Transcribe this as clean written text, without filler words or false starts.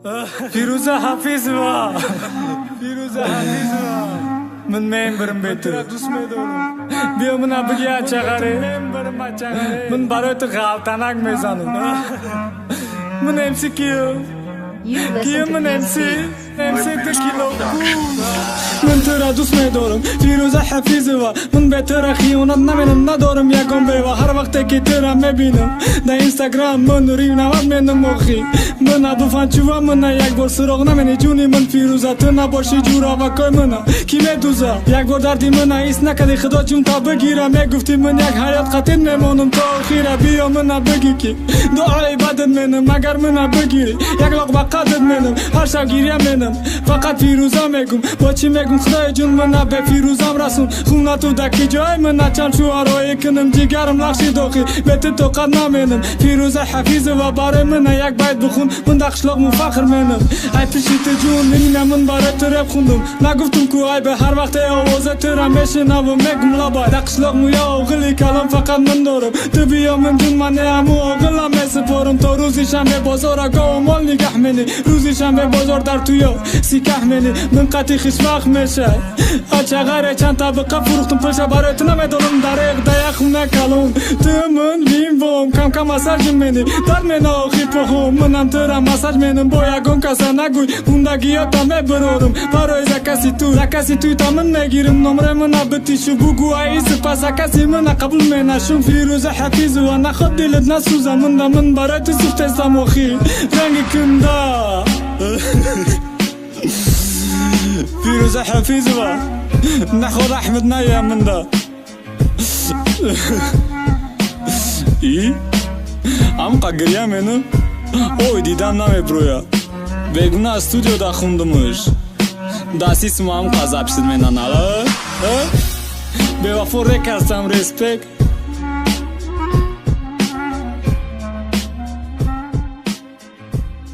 Фирӯза Ҳафизова, Фирӯза Ҳафизова, ман мембирам бе ту, биё, мана биги, ачағаре, ман барои ту ғалтанак мезанам. Ман МС кию. You listen Кию to ман Fuse МС. Beats. МС ту кило. Ман тура дӯст медорам, Фирӯза Ҳафизова. Ман бе тура хиёнат наменам, надорам ягон бева. Ҳар вақте ки тура мебинам дар Инстаграм, ман ревновать менам. Охи мана буфанчува, мана як бор суроғ намени, ҷуни ман Фирӯза. Ту набошӣ, ҷуравакои мана ки медуза? Як бор дарди мана ҳис накарди, худо ҷунта бигира. Мегуфтӣ, ман як ҳаёт қатин мемонам то охира. Биё, мана бигӣ, ки дуои бадат менам. Агар мана бигирӣ, як лоқ ба қадат менам. Ҳар шаб гиря менам, фақат Фирӯза мегум. Бо чӣ мегум? Худои ҷун, мана бе Фирӯзам расон. Хунату да ки ҷои мана чанд шӯҳароӣ кунам? Ҷигарам лахши дохи, бе ту тоқат наменам. Фирӯза Ҳафизова, барои мана як байт бихун. Ман да қишлоқму фахр менам, ай пиши ту ҷун. Ина ман барои ту реп хундум, нагуфтум ку айбе. Ҳар вақте овоза тура мешинавам, мегум лабай. Да қишлоқму я оғили калон фақат ман дорам. Ту биё, ман ҷун, ман ҳаму оғилам месупорам. То рӯзи шанбе бозора гову мол нигаҳ мени, рӯзи шанбе бозор дар туё сикаҳ мени. Ман қати хишвақт мешай, ачағаре. Чанд табиқа фурӯхтум пулша барои ту, намедонам. Дареғ да як хуна калон ту ман вимвом, камкам массажим мени, дард мена охи поҳом. Манам тура массаж менам, бо ягон каса нагӯй, хундагиёта мебирорам. Барои закаси ту, закаси туй та ман мегирам. Номре мана битишу бугӯ, аи сипас закаси мана қабул менашум. Фирӯза Ҳафизова, наход дилат насӯза. Манда ман барои ту сӯхтестам, охи ранги кунда. Фирӯза Ҳафизова, наход Аҳмад ная манда и амқа гиря мену. Ой, дидам намеброя. Бегуна студиода хундумуш, дастисму амқа запись ит менанала. Бевафо рек ҳастам, респект.